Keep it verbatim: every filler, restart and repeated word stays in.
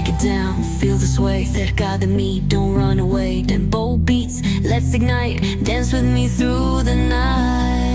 Get down, feel the sway, cerca de mí, don't run away. Dembow beats, let's ignite, dance with me through the night.